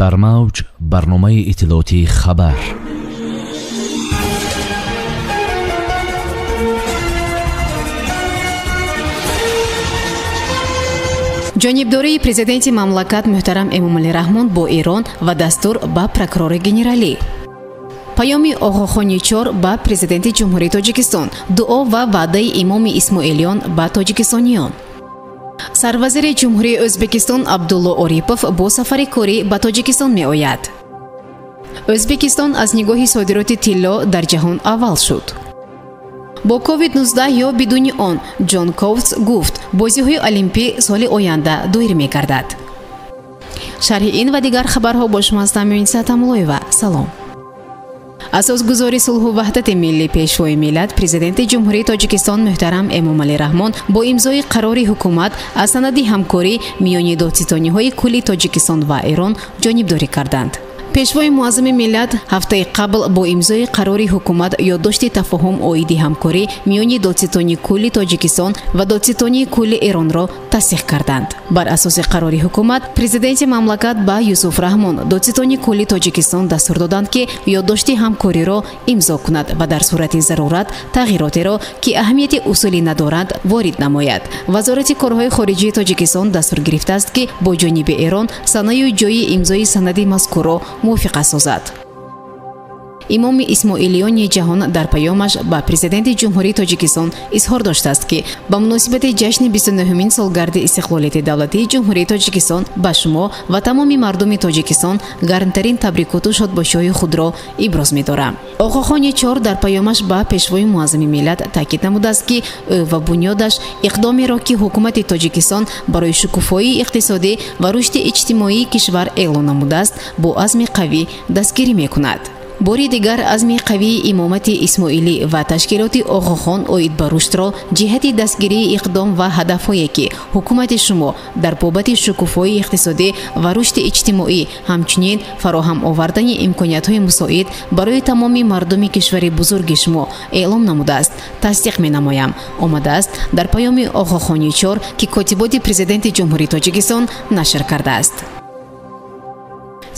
Дар мавҷ барномаи иттилоотии хабар. Ҷонибдории президенти мамлакат муҳтарам Эмомалӣ Раҳмон бо Эрон ва дастур ба прокурори генералӣ. Паёми Оғохони Чор ба президенти Ҷумҳурии Тоҷикистон, дуо ва ваъдаи имоми Исмоилиён ба тоҷикистониён. Сарвазири Ҷумҳурии Ӯзбекистон Абдулло Орипов бо сафари корӣ ба Тоҷикистон меояд. Ӯзбекистон аз нигоҳи содироти тилло дар ҷаҳон аввал шуд. Бо COVID-19 ё бидуни он Ҷон Коутс гуфт, бозиҳои Олимпӣ соли оянда доир мегардад. Шарҳи ин ва дигар хабарҳо бо шумо ҳастам Муниса Тамулоева. Салом. Асосгузори сулҳу ваҳдати миллӣ, пешвои миллат, президенти Ҷумҳурии Тоҷикистон муҳтарам Эмомалӣ Раҳмон бо имзои қарори ҳукумат аз санади ҳамкорӣ миёни додситониҳои кулли Тоҷикистон ва Эрон ҷонибдорӣ карданд. Пешвои муаззами миллат ҳафтаи қабл бо имзои қарори ҳукумат ёддошти тафоҳум оиди ҳамкорӣ миёни додситонии кулли Тоҷикистон ва додситонии кулли Эронро тасдиқ карданд. Бар асоси қарори ҳукумат президенти мамлакат ба Юсуф Раҳмон, додситони кулли Тоҷикистон, дастур доданд, ки ёддошти ҳамкориро имзо кунад ва дар сурати зарурат тағйиротеро, ки аҳамияти усулӣ надоранд, ворид намояд. Вазорати корҳои хориҷии Тоҷикистон дастур гирифтааст, ки бо ҷониби Эрон санаю ҷои имзои санади мазкурро мувофиқа созад. Имоми Исмоилиёни ҷаҳон дар паёмаш ба президенти Ҷумҳурии Тоҷикистон изҳор доштааст, ки ба муносибати ҷашни 29-умин солгарди истиқлолияти давлатии Ҷумҳурии Тоҷикистон ба шумо ва тамоми мардуми Тоҷикистон гармтарин табрикоту шодбошиҳои худро иброз медорам. Оғохони Чор дар паёмаш ба пешвои муаззами миллат таъкид намудааст, ки ӯ ва бунёдаш иқдомеро, ки ҳукумати Тоҷикистон барои шукуфоии иқтисодӣ ва рушди иҷтимоии кишвар эълон намудааст, бо азми қавӣ дастгирӣ мекунад. Бори дигар азми қавии имомати Исмоилӣ ва ташкилоти Оғохон оид ба рушдро ҷиҳати дастгирии иқдом ва ҳадафҳое, ки ҳукумати шумо дар бобати шукуфоии иқтисодӣ ва рушди иҷтимоӣ, ҳамчунин фароҳам овардани имкониятҳои мусоид барои тамоми мардуми кишвари бузурги шумо эълом намудааст, тасдиқ менамоям, омадааст дар паёми Оғохони Чор, ки котиботи президенти Ҷумҳурии Тоҷикистон нашр кардааст.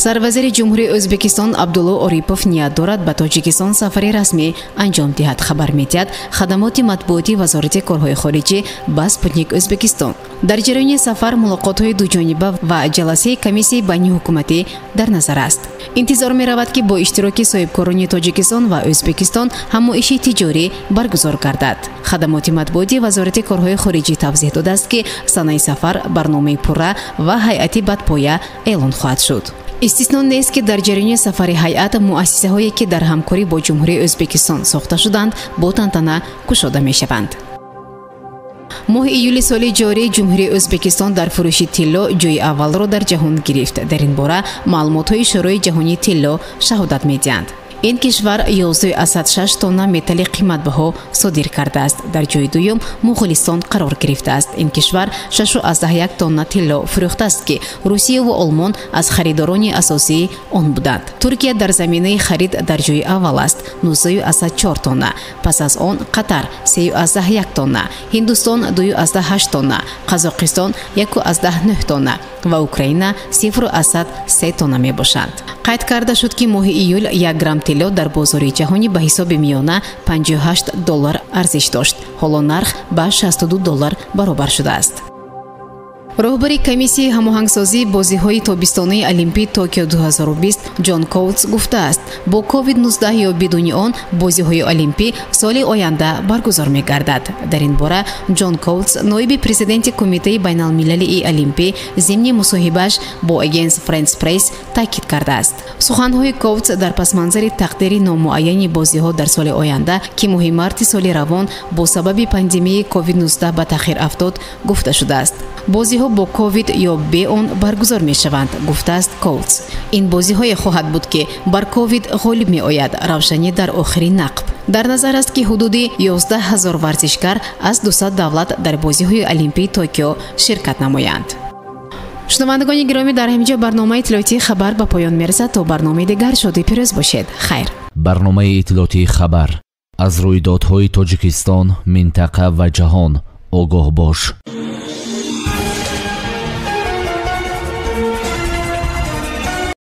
Сарвазири Ҷумҳурии Ӯзбекистон Абдулло Орипов ният дорад ба Тоҷикистон сафари расмӣ анҷом диҳад, хабар медиҳад хадамоти матбуоти Вазорати корҳои хориҷӣ ба Спутник Ӯзбекистон. Дар ҷараёни сафар мулоқотҳои дуҷониба ва ҷаласаи комиссияи байниҳукуматӣ дар назар аст. Интизор меравад, ки бо иштироки соҳибкорони Тоҷикистон ва Ӯзбекистон ҳамоиши тиҷорӣ баргузор гардад. Хадамоти матбуоти Вазорати корҳои хориҷӣ тавзеҳ додааст, ки санаи сафар, барномаи пурра ва ҳайати бадпоя эълон хоҳад шуд. Истисно нест, ки дар ҷараёни сафари ҳайат муассисаҳое, ки дар ҳамкорӣ бо Ҷумҳурии Ӯзбекистон сохта шуданд, бо тантана кушода мешаванд. Моҳи июли соли ҷорӣ Ҷумҳурии Ӯзбекистон дар фурӯши тилло ҷои аввалро дар ҷаҳон гирифт. Дар ин бора маълумотҳои Шӯрои ҷаҳонии тилло шаҳодат медиҳанд. Ин кишвар 11,6 тонна металли қиматбаҳо содир кардааст. Дар ҷои дуюм Муғулистон қарор гирифтааст. Ин кишвар 6,1 тонна тилло фурӯхтааст, ки Русия ва Олмон аз харидорони асосии он буданд. Туркия дар заминаи харид дар ҷои аввал аст, 19,4 тонна. Пас аз он Қатар 3,1 тонна, Ҳиндустон 2,8 тонна, Қазоқистон 1,9 тонна ва Украина 0,3 тонна мебошанд. Қайд карда шуд, ки моҳи июл 1 грамм тилло дар бозори ҷаҳонӣ ба ҳисоби миёна $58 арзиш дошт. Ҳоло нарх ба $62 баробар шудааст. Роҳбари комиссияи ҳамоҳангсозии бозиҳои тобистонаи Олимпии Токио 2020 Ҷон Коутс гуфтааст, бо COVID-19 ё бидуни он бозиҳои Олимпӣ соли оянда баргузор мегардад. Дар ин бора Ҷон Коутс, ноиби президенти Кумитаи байналмилалии Олимпӣ, зимни мусоҳибааш бо Агенс Френс Пресс таъкид кардааст. Суханҳои Коутс дар пасманзари тақдири номуайяни бозиҳо дар соли оянда, ки моҳи марти соли равон бо сабаби пандемияи COVID-19 ба таъхир афтод, гуфта шудааст. Бозиҳо бо ковид ё бе он баргузор мешаванд, гуфтааст Коутс. Ин бозиҳое хоҳад буд, ки бар ковид ғолиб меояд, равшанӣ дар охири нақб. Дар назар аст, ки ҳудуди 11 ҳазор варзишгар аз 200 давлат дар бозиҳои Олимпии Токио ширкат намоянд. Шунавандагони гиромӣ, дар ҳамин ҷо барномаи иттилоотии хабар ба поён мерасад. То барномаи дигар шоду пирӯз бошед. Хайр. Барномаи иттилоотии хабар аз рӯйдодҳои Тоҷикистон, минтақа ва ҷаҳон огоҳ бош.